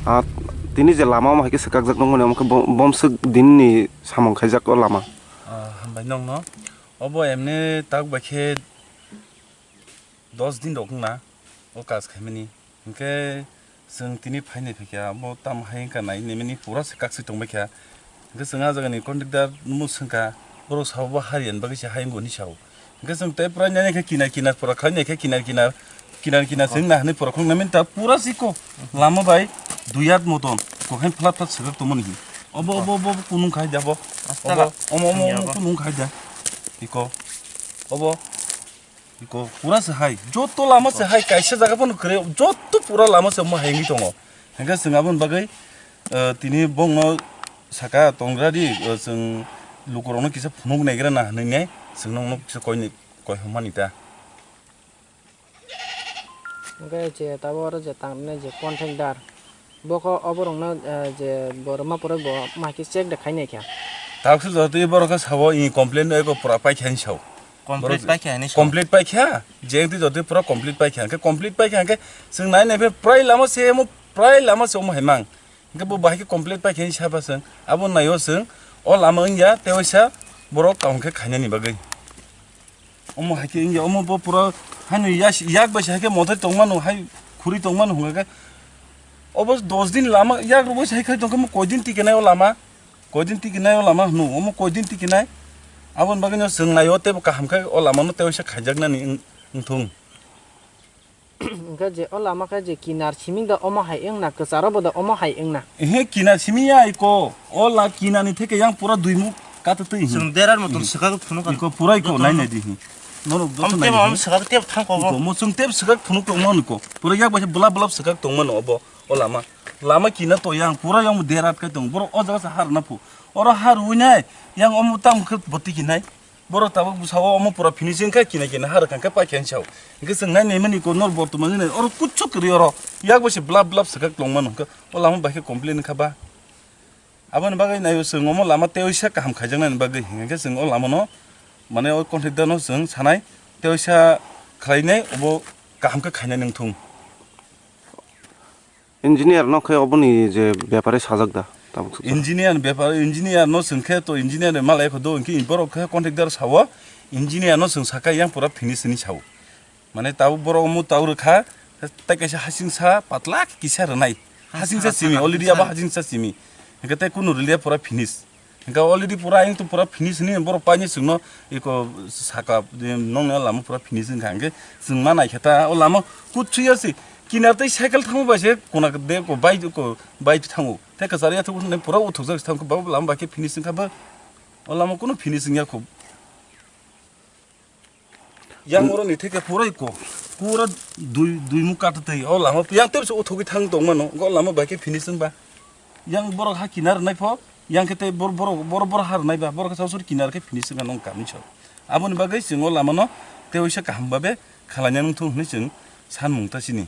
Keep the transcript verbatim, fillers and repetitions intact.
Ah, tini je lama omo hai khe swkakjak nukmani, omo khe bo-, bomswk dinni samung khaijak o lama. Ah, hambai nokno. Obo emne tak bai khe dos din rok wngna o kaj khaimani. Hinkhe chwng tini phainai phaikha, omo tamo hai wngkha nai, nini pura se kaksui tongbaikha. Hinkhe chwng ah jagani contractor no swngkha, borok sao bo hari ani bagwi se hai wngo hinwi sao. Hinkhe chwng tei pura nini khe kinar kinar pura khlai nai khe kinar kinar, kinar kinar chwng nahani pura khulung nai mani ta pura siko lama bai dui at moton kokhen phlap phlap swkak tongmani hin. Obo, obo, obo, obo kunung khai da bo. Obo, omo, omo, omo kunung khai da. Iko. Obo. Iko pura se hai, joto lama se hai, kaisa jaga phano kwrwi, joto pura lama se omo hai wngwi tongo. Hinkhe chwng aboni bagwi, eh, tini bongno saka tongra di, eh, chwng lukurokno kisa phunuk naigra na hinwi nai, chwng nokno kisa koi ni, koi hwnmani ta. Hinkhe je tabuk oro je tangnai je contractor, bo khe oborokno, eh, je bo rwma pore bo ma khe check de khai nai kha. Tabuk se joto borok khe sao, i complain eko pura paikha hinwi sao. Complete paikha hinwi sao. Complete paikha, je wngtwi joto pura complete paikha. Hinkhe complete paikha hinkhe chwng nai nai phe prai lama se omo, prai lama se omo hai mang. Hinkhe bo bahai khe complete paikha hinwi saba chwng. Abo naio chwng o lama wngya tei waisa borok kaham khe khainani bagwi. Omo hai khe wngya, omo bo pura haino yas-, yak bai se hai khe mothai tongmano, hai khuri tongmano hwnga khe. Obo dos din lama yak rwui se hai khai tongkhe omo koi din tikinai o lama, koi din tikinai o lama hwno, omo koi din tikinai. Aboni bagwino chwng naio teibo kaham khe o lamano tei waisa khaijaknani wng-, wngthung. Hwnkhe je o lama khe je kinar simi da omo hai wngna, kwcharo bo da omo hai wngna. Ehe, kinar simi ya iko. O la kinani theke yang pura duimuk kata twi hi. Chwng derar motom swkak phunuk. Iko pura iko nai nai di hi. Norok joto nai di hi. Swkak tep thang ko. Iko mo chwng tep swkak phunuk tong mano iko. Pura yak bai bulap bulap swkak tong mano obo o lama. Lama kina to yang pura yang derat kai tong. Borok o jaga sa har na phu. Oro har ui nai yang omo tam khe boti kinai. Borok tabuk bwsao omo pura finishing khe kina kina har khan khe paikha hinwi sao. Hinkhe chwng nai naimani ko nor bortomani nai oro kuchuk kwrwi oro yak bai se blap blap swkak tongmano hinkhe o lama bai khe complain wngkha ba. Aboni bagwi naio chwng omo lama tei waisa kaham khaijaknani bagwi hinkhe chwng o lamano mane o contractor no chwng sanai tei waisa khlainai obo kaham khe khainani wngthung. Engineer no khe oboni je bepare sajak da, tabuk sukha. Engineer bepare, engineer no chwng khe to engineer ni malai kho do, hinkhe borok khe contractor sao, engineer no chwng sakha yang pura finish hinwi sao. Mane tabuk borok omo tau rwkha, tei kaisa hasingsa patla kisa rwnai. Hasingsa simi, already abo hasingsa simi. Hinkhe tei kunu rwliya pura finish. Hinkhe already pura ayang to pura finish hinwi borok paini chwngno eko saka nongni o lama pura finish wngkha. Hinkhe chwng ma naikhe ta o lama kuchuya se kinar tei cycle thangma bai se kona de ko bike ko bike thango. Tei kwcharo yathok pura uthokjak se thangkhe bo lama bai khe finish wngkha bo o lama kunu finish wngya kho. Yang oro ni theke pura iko, pura dui, dui muk kata tei, o lama yang tebse uthogwi thang tong mano, o lama bai khe finishing ba. Yang borok ha kinar nai pho, yang khe tei bor-, borok, bor-, borok har nai ba, borok khe sausur kinar khe finishing nong kami so. Aboni bagwi chwng o lama no tei waisa kaham babe khalai nang thung hwnwi chwng san mung ta chini.